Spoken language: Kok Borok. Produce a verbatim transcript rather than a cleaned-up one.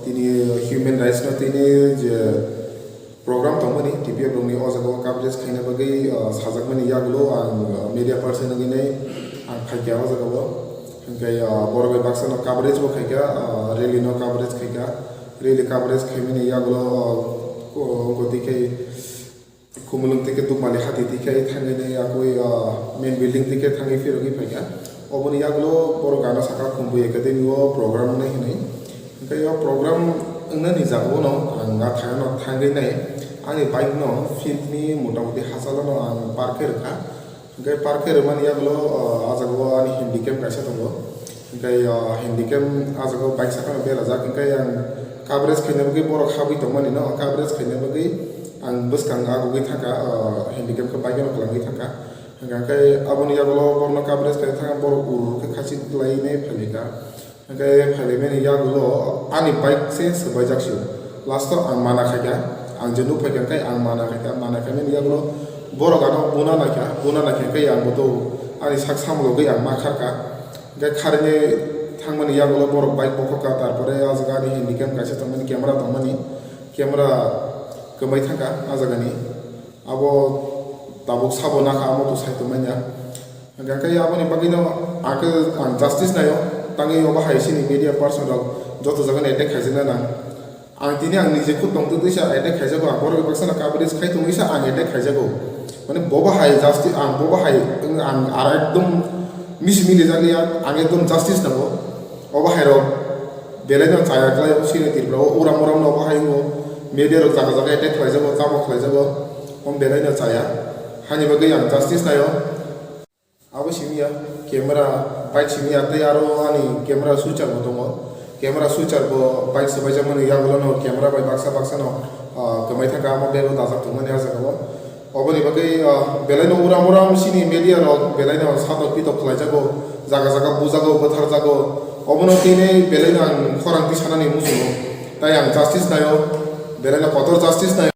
Tini human rights no tini je program tongmani T P F rokni o jaga o coverage khaina bagwi, ah, sajakmani yagulo ang, ah, media person wngwi nai ang phaikha o jaga o. Hinkhe, ah, borok bai baksa no coverage bo khaikha, ah, rally no coverage khaikha. Rally coverage khaimani yagulo, ah, ko-, koti khai Khumulwng tike Dukmali hati tike thangwi nai yakwi, ah, main building tike thangwi phirogwi phaikha. Oboni yagulo borok gana saka Khumbu Academy o program wngnai hinwi. Hinkhe o program wngnani jagao no ang nathayano thangwi nai ani bike no field ni motamoti hachalo no ang park khe rwkha. Hinkhe park khe rwmani yagulo, ah, ah jagao ani handicap kaisa tongo. Hinkhe, ah, handicap ah jagao bike sakano berajak. Hinkhe ang coverage khaina bagwi borok habwi tongmani no coverage khaina bagwi ang bwskang agugwi thangkha, ah, handicap khe bike no kwlangwi thangkha. Hinkhe aboni yagulo borokno coverage khaina thangkha, borok ur ur khe khachik lainai phaikha. Hinkhe phaimani yagulo ani bike se swbaijak sio. Last o ang mana khaikha, ang je nuk phaikha hinkhe ang mana khaikha, mana khaimani yagulo borok ano buna naikha, buna naikha hinkhe ang boto ani sak samlogwi ang ma kharkha. Hinkhe kharwi thangmani yagulo borok bike bokhokha, tarpore o jaga ani handicap kaisa tongmani, camera tongmani, camera kwmai thangkha o jagani. Abo tabuk sabo nakha, amo to sai tongmanya. Hingkhe aboni bagwino ang khe ang justice naio, tangwi obo hai sini media person rok joto jagani attack khaijakna nang. Ang tini ang nije khud tongtwtwi sa attack khaijago, ang borok baksa no coverage khai tongwi sa ang attack khaijago. Mane bobo hai justice, ang bobo hai ang ar ekdom misi mili jakliya, ang ekdom justice nango. Obo hai rok belai no chaya khlai o sini Tripura o uram uram no obo hai wngo, media rok jaga jaga attack khlaijago, tabok khlaijago, omo belai no chaya. Hani bagwi ang justice naio. Abo simi ya, camera, bike simi ya, tei aro ani camera switcher bo tongo. Camera switcher bo bike swbaijak mani yagulo no camera bai baksa baksa no, ah, kwmai thangkha, amo bag o dajak tongmani ah jaga o. Oboni bagwi, ah, belai no uram uram sini media rok belai no satok pitok khlaijago, jaga jaga bujago, bwtharjago. Obono tini belai no ang khorang tisanani muchungo. Tai ang justice naio, belai no kotor justice naio.